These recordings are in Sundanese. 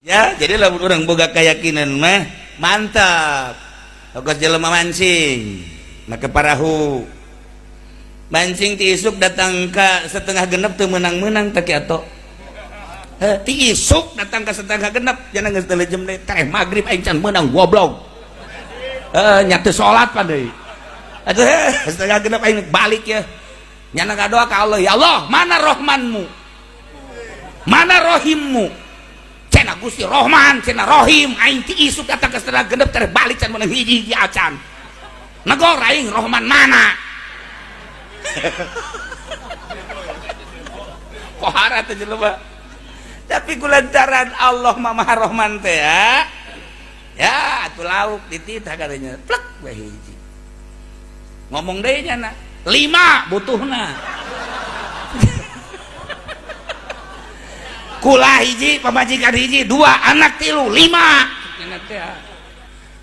Ya, jadi lamun urang boga keyakinan mah mantap. Kos jelema mancing make parahu, mancing ti isuk datang ke setengah genep teu meunang-meunang teh kiato. Heh, ti isuk datang ke setengah genep, jangan geus teu jam deui teh magrib aing can meunang, goblok. Heh, nya teu salat pan deui. Atuh setengah genep aing balik ya. Nyana ngadoa ka Allah, ya Allah, mana rohmanmu? Mana rohimmu? Cenah Gusti Rohman, cenah Rohim, aing ti isuk datang ke setengah genep teh balik can meunang hiji-hiji acan. Negor aing Rohman mana? Kohara teh jelema. Tapi kulantaran Allah mah Maha Rohman teh ya. Ya, atuh lauk dititah katanya. Plek we hiji. Ngomong deui nya 5 butuhna. Kula hiji, pamajikan hiji, 2 anak 3, 5.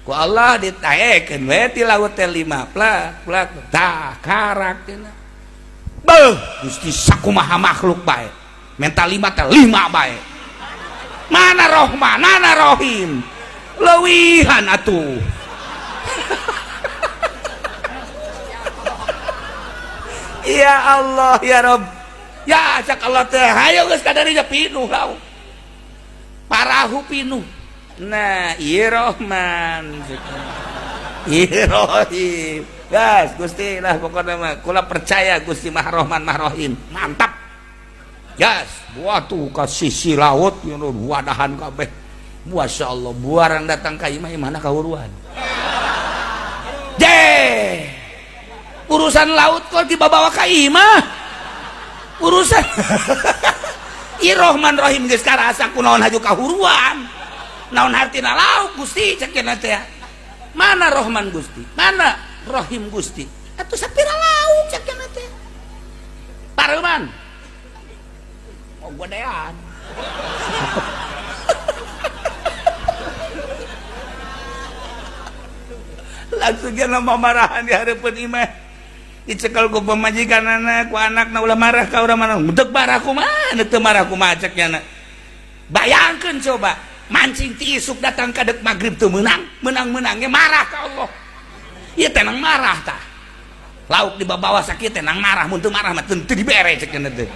Ku Allah ditaekeun we ti laut teh 5 plak plak tah karak cenah. Beuh, Gusti sakumaha makhluk bae. Menta 5 teh 5 bae. Mana Rohman, mana Rohim? Leuwihan atuh. Ya Allah ya Rob. Ya cak Allah teh hayo geus kadarinya pinuh lauk. Parahu pinuh. Nah, ieu Rohman. Ieu Rohim. Gas Gusti lah pokokna mah kula percaya Gusti Maha Rohman Maha Rohim. Mantap. Gas, buat tuh ka sisi laut wadahan kabeh. Masya Allah, buarang datang ka imah imahna kahuruan. Je. Urusan laut kok dibawa ka imah. Urusan ieu Rohman Rohim geus karasa kunaon haju kahuruan. Naon hartina lauk Gusti cek cenah teh. Mana Rohman Gusti? Mana Rohim Gusti? Atuh sapira lauk cek cenah teh. Pareuman. Oh godean. Langsung dia mamarahan di hareupeun imah. Dicekal ku pamajikan anak ku anakna ulah marah ka urang mana. Deuk marah kumaha, teu marah kumaha cek nya. Bayangkeun coba, mancing ti isuk datang ka deuk magrib teu meunang, meunang-meunangnya marah ka Allah. Ieu teh nang marah tah. Lauk dibawa sakit teh nang marah, mun teu marah mah teu dibere cek nya teh.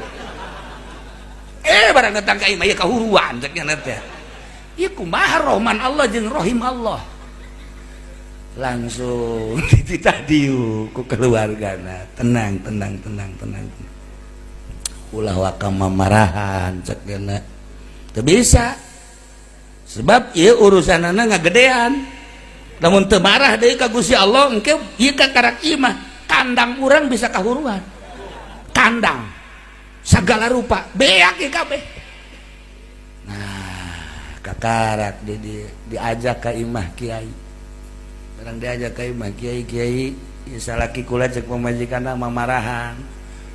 Barang datang ka imah ieu kahuruan cek nya teh. Ieu kumaha Rohman Allah jeung Rohim Allah. Langsung dititah diu ku keluargana, tenang tenang tenang tenang, ulah waka mamarahan cek nya. Teu bisa sebab ieu urusanana ngagedean. Lamun teu marah deui ka Gusti Allah engke ieu ka karak imah kandang urang bisa kahuruan, kandang segala rupa beak ieu kabeh. Nah kakarak diajak ka imah kiai. Barang diajak ka imah kiai, kiai salaki kula cek pamajikanna mamarahan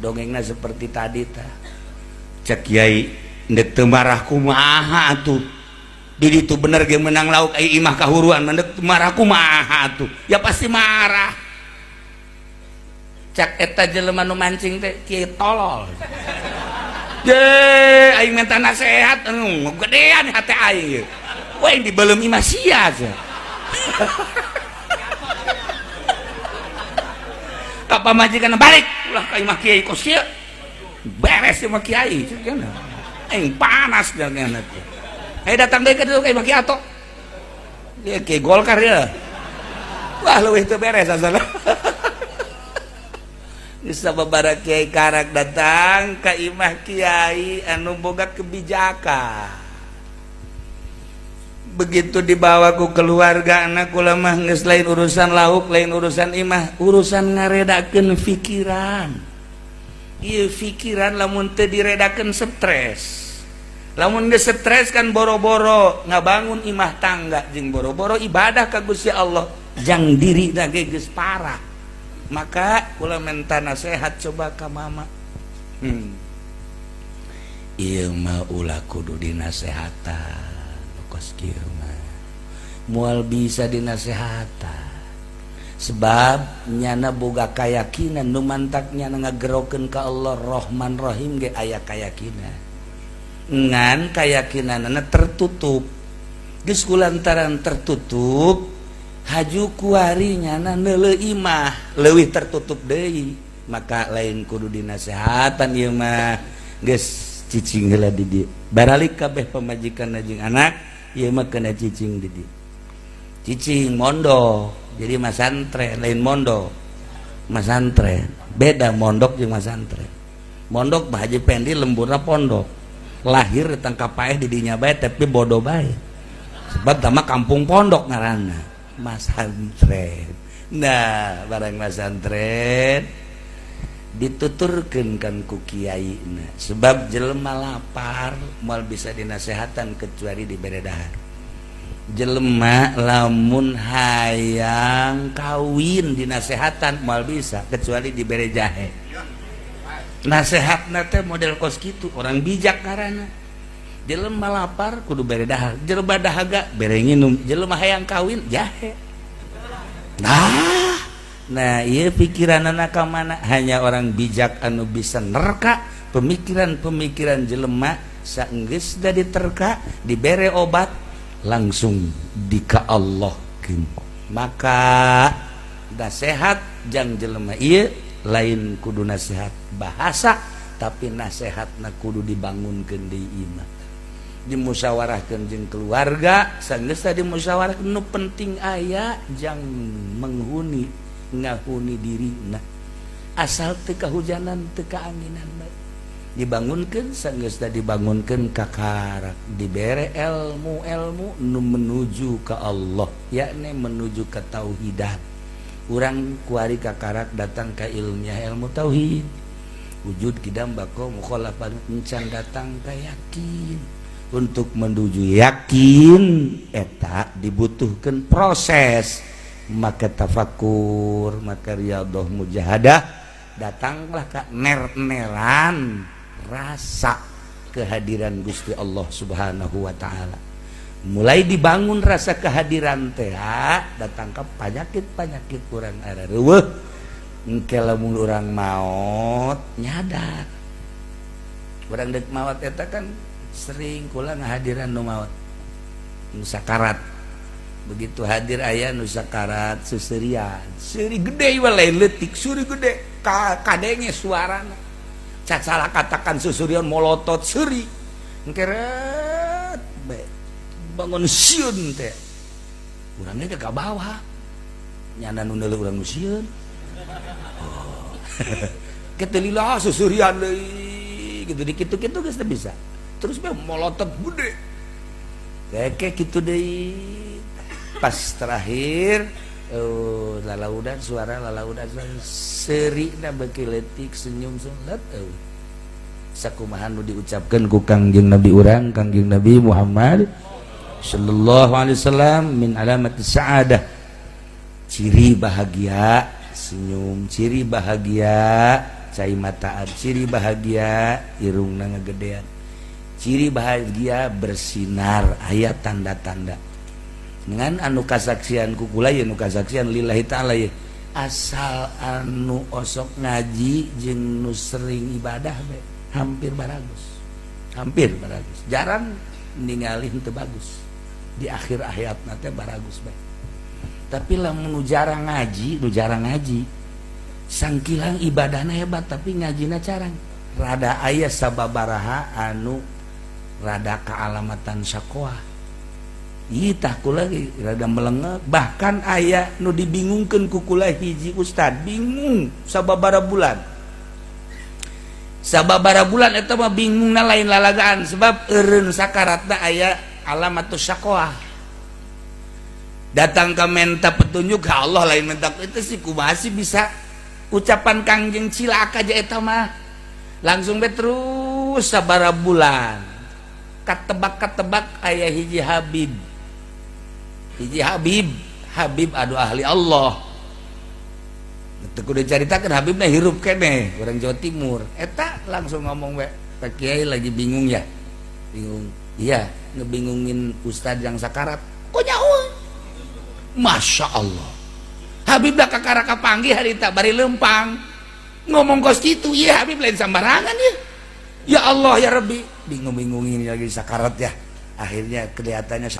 dongengna seperti tadi tah. Cek kiai ndek teu marah kumaha atuh, di ditu bener ge menang lauk ai imah kahuruan, ndek marah kumaha atuh, ya pasti marah. Cek eta jelema nu mancing teh kiai tolol. Je aing minta nasehat anu gedean hate aing. We dibelem imah sia aja. Ka pamajikan balik ulah ka imah kiai kos kieu. Beres imah kiai cenah. Aing panas jangan teh. Datang deui ka ditu ka imah kiai atok. Dia kiai Golkar ya. Wah leuwih teu beres asalna. Geus sababaraha kiai karak datang ka imah kiai anu boga kebijakan. Begitu dibawa ku keluarga anak kula mah geus lain urusan lauk, lain urusan imah, urusan ngaredakeun pikiran. Ieu pikiran lamun teu diredakeun stres. Lamun geus stres kan boro-boro ngabangun imah tangga jeung boro-boro ibadah ka Gusti Allah, jang diri ge geus parah. Maka kula menta nasehat coba ka mama. Ieu mah ulah kudu dinasehatan. Kos kieu mah moal bisa dinasehatan sebab nyana boga kayakinan nu mantak nyana ngagerokeun ka Allah Rohman Rohim ge aya kayakinan, ngan kayakinanana tertutup. Geus kulantaran tertutup, haju kuari nyana neuleuh imah leuwih tertutup deui, maka lain kudu dinasehatan ieu mah, geus cicing heula di dieu. Baralik kabeh pamajikan jeung anak, ieu mah kena cicing di dieu, cicing mondok. Jadi masantren, lain mondok, masantren beda. Mondok jeung masantren, mondok Bah Haji Pendi lemburna pondok, lahir ditangkap paeh di dinya bae, tapi bodoh bae sebab sama kampung pondok ngaranna masantren. Nah, barang masantren dituturkeun kan ku kiai. Nah, sebab jelema lapar moal bisa dinasehatan kecuali dibere dahar. Jelema lamun hayang kawin dinasehatan moal bisa kecuali dibere jahe. Nasehatna teh model kos kitu, orang bijak karana. Jelema lapar kudu bere dahar, jelema dahaga bere nginum, jelema hayang kawin jahe. Nah, iya, pikiran anak mana hanya orang bijak anu bisa nerka pemikiran-pemikiran jelema. Saenggeus da diterka, dibere obat, langsung dika Allah. Maka nasihat jang jelema ieu lain kudu nasihat bahasa, tapi nasihatna kudu dibangunkeun di imah, dimusyawarahkeun jeung keluarga. Sanggeus dimusyawarah, nu penting aya jang menghuni, ngahuni dirina, asal teu kahujanan, teu kaanginan bae. Dibangunkeun, sanggeus dibangunkeun, kakarak dibere ilmu-ilmu nu menuju ke Allah, yakni menuju ke tauhidan. Urang kuari kakarak datang ke ilmiah, ilmu tauhid, wujud, kidam, bako, mukhalafah, encan datang ke yakin. Untuk menuju yakin eta dibutuhkan proses, maka tafakur, maka riyadhah, mujahadah, datanglah ke ner-neran rasa kehadiran Gusti Allah Subhanahu wa taala. Mulai dibangun rasa kehadiran teh, datang ke penyakit-penyakit kurang arah reueuh. Engke lamun urang maot nyadar urang dek maot eta kan sering kula ngahadiran nu maot, nu sakarat. Begitu hadir aya nu sakarat seserian, seuri gede, lain leutik, seuri gede, kadenge suarana, cacala katakan susurian, molotot, seuri, engkeret bangun sieun teh. Urangnya ke bawah nyana nu neuleuh urang nu sieun. Oh, kitu lila susurian deui gitu, dikitu-kitu geus teu bisa, terus be molotot gede kayak gitu deui. Pas terakhir, oh, lalaudan suara, lalaudan suara, seurina beuki leutik, senyum sunat. Oh, sakumaha nu diucapkeun ku Kangjeng Nabi urang, Kangjeng Nabi Muhammad sallallahu alaihi wasallam, min alamat sa'adah, ciri bahagia senyum, ciri bahagia cai mataan, ciri bahagia irungna ngagedean, ciri bahagia bersinar. Aya tanda-tanda dengan anu kasaksian ku kula ya, nu kasaksian lillahi ta'ala ya, asal anu osok ngaji jeung nu sering ibadah be hampir baragus, hampir baragus. Jarang ningali teu bagus di akhir hayat teh, baragus bae. Tapi lamun nu jarang ngaji, nu jarang ngaji, sangkilang ibadahna hebat tapi ngajina carang, rada aya sababaraha anu rada kealamatan sakoa. Ih, kula lagi rada melengek. Bahkan aya nu dibingungkeun ku kula, hiji ustad bingung sababara bulan, sababara bulan. Eta mah bingungna lain lalagaan, sebab eureun sakaratna aya alamatus syaqoah. Datang ke minta petunjuk ke Allah, lain minta itu sih, kumaha sih bisa ucapan Kangjeng cilaka aja. Eta mah langsung be terus sabara bulan, katebak-katebak aya hiji Habib, hiji Habib, Habib adu ahli Allah. Teu kudu dicaritakeun, Habibna hirup keneh, orang Jawa Timur. Eta langsung ngomong we, "Pak Kiai lagi bingung ya?" "Bingung." "Iya, ngebingungin ustad yang sakarat." Kok nyaho? Masya Allah, Habib dah kakara kapanggih harita bari lempang ngomong kos gitu. Iya, Habib lain sambarangan ya. Ya Allah ya Rabbi, bingung-bingungin lagi sakarat ya. Akhirnya kelihatannya